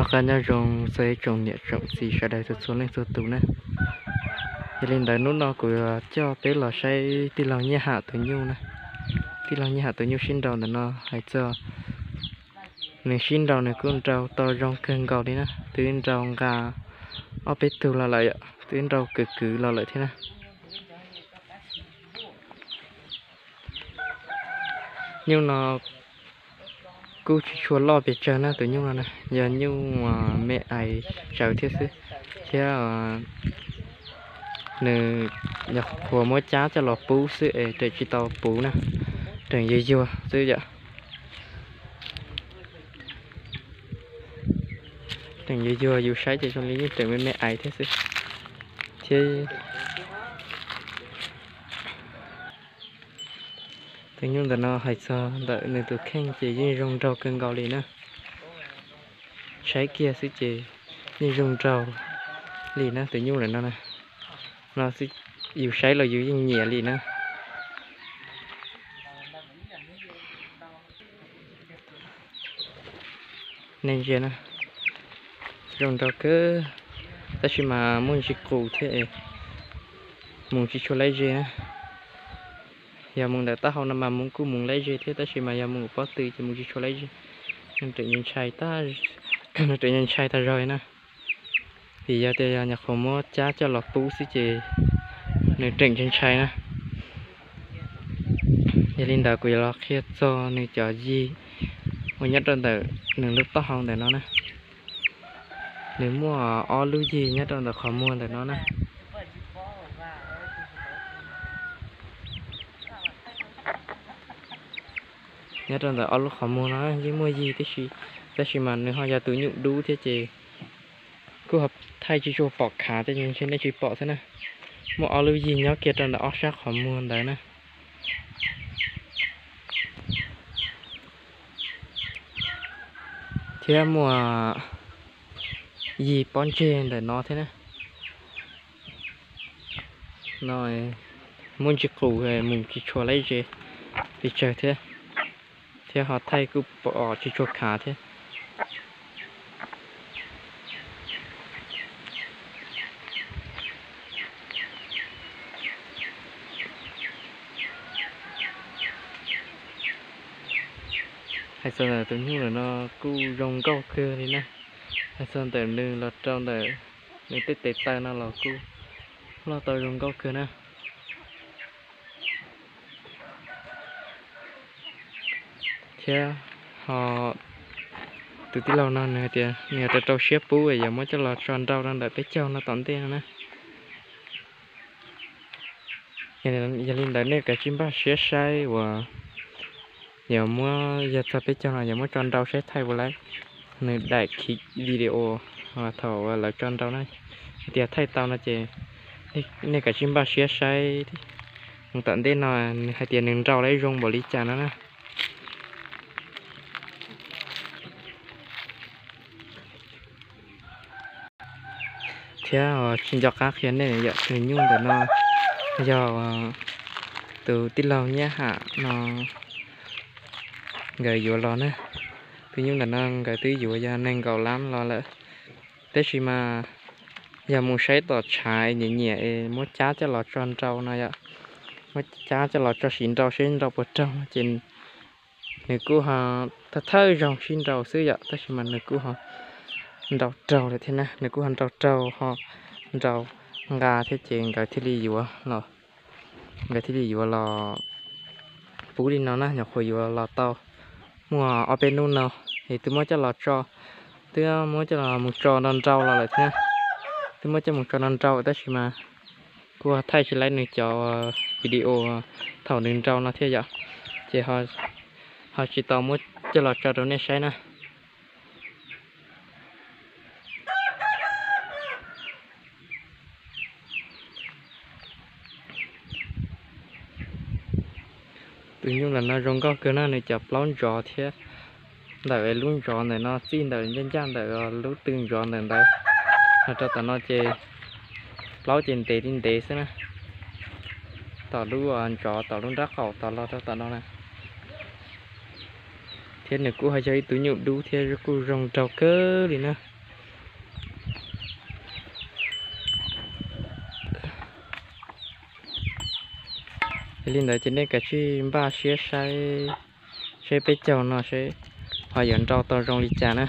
Ua tsaug ntau tsoom niam tsoom txiv sawv daws txhua leej txhua tus na. Yog li ntawd hnub no kuv yuav coj peb los saib tij laug Nyiaj Ham tus nyuj na. Tij laug Nyiaj Ham tus nyuj sib nraus ntawm no hais txog nws sib nraus nws kuj nraus tau zoo kawg nkaus li na, twb nraus nqa ob peb tug los lawm yom, twb nraus kwv kwv los lawm thiab na. Nyuj no kuj tsis tshua loj pes tsawg na, tus nyuj no na yog nyuj me ais tsawv thiab xwb, thiab nws nyuam qhuav muab cab coj los pub xwb es tseem tsis tau puv na, tseem yuag yuag xwb yom. Tseem yuag yuag, yus saib ces zoo li yeej tseem me me ais thiab xwb, thiab tus nyuj ntawm no hais txog ntawm nws tus kheej ces yeej zoo nraug kawg nkaus li na. Saib kiag xwb ces yeej zoo nraug li na, tus nyuj ntawm no na, no xwb yus saib los yus yeej nyiam li na. Nej ntsia na, zoo nraug kawg, tab sis mas muaj ntsis qus thiab, mus tsis tshua laib ze na. Yog mus ntawm taub hau no mas mus kuj mus laib ze thiab, tab sis mas yog mus pob tw ces mus tsis tshua laib ze, nws tseem ntshai tag zog li na. Vim yog tias yog nyuam qhuav muab cab coj los pub xwb ces nws tseem ntshai ntshai na. Yog li ntawd kuv yuav los qhia txog nws cov yig uas nyob rau ntawm nws lub taub hau ntawm no na. Nws muaj ob lub yig nyob rau ntawm qhov muag ntawm no na. Nyob rau ntawm ob lub qhov muag no yeej muaj yig tib si, tab sis mas nws ho yog tus nyuj dub thiab ces kuj ho thaij tsis tshua pom khav thiab, ntshe nej tsis pom xwb na. Muaj ob lub yig nyob kiag rau ntawm ob sab qhov muag ntawd na. Thiab muaj yig pob ntseg ntawm no thiab na. No muaj ntsis qus mus tsis tshua laib ze pes tsawg thiab, thiab ho thaij kuj pom tsis tshua khav thiab. Hais txog ntawm tus nyuj ntawm no kuj zoo nkauj kawg li na. Hais txog ntawm nws los rau ntawm nws tej tes taw no los kuj loj tau zoo nkauj kawg na. Thiab ho tus tij laug no nws hais tias nws yuav rau rau siab pub yuav muab coj los tso nrau rau ntawm peb caug no tom ntej no na. Yog li ntawd nej kav tsij npaj siab saib uas yuav muab, yog txog peb caug no yuav muab tso nrau saib thaij ua lawm. Nws daim khiv video thaum lawv tso nrau na, hais tias thaij tau no ces nej kav tsij npaj siab saib mus tom ntej no nws hais tias nws nrau lawm zoo npaum li cas no na. Thiab tsis nco qab qhia nej yom, tus nyuj ntawm no yog tus tij laug Nyiaj Ham no nkawd yuav los na. Tus nyuj ntawm no nkawd twb yuav yog nees nkaum lab los lawm, tab sis mas yog mus saib tom tshav nyiam nyiam es muab cab coj los tso nrau no yom, muab cab coj los tso siv nrau seb nrau puas raug no ces nws kuj ho thawj thawj zaug sib nrau xwb yom, tab sis mas nws kuj ho nrau raug lawm thiab na, nws kuj ho nrau raug ho nrau nqa thiab ces nkawd thiaj li yuav los, nkawd thiaj li yuav los pub li no na, nyuam qhuav yuav los tau muaj ob peb hnub no es twb muab coj los tso, twb muab coj los mus tso nrau nrau los lawm thiab, twb muab coj mus tso nrau nrau tab sis mas kuj thaij tsis laib nws cov video thaum nws nrau no thiab yom, ces ho tsis tau muab coj los tso rau nej saib na. Tus nyuj ntawm no zoo nkauj kawg na, nws cov plaub ntsov thiab ntawm lub ntsov ntawm no txij ntawm ncaj ncaj ntawm lub tw ntsov ntawm ntawd los rau tom no ces plaub ces ntev li ntev xwb na, tom lub ntsov tom lub nrab qaum tom los rau tom no na. Thiab nws kuj ho yog ib tug nyuj dub thiab kuj zoo nraug kawg li na. Yog li ntawd ces nej kav tsij npaj siab saib, saib peb caug no seb ho yuav nrau tau zoo li cas na.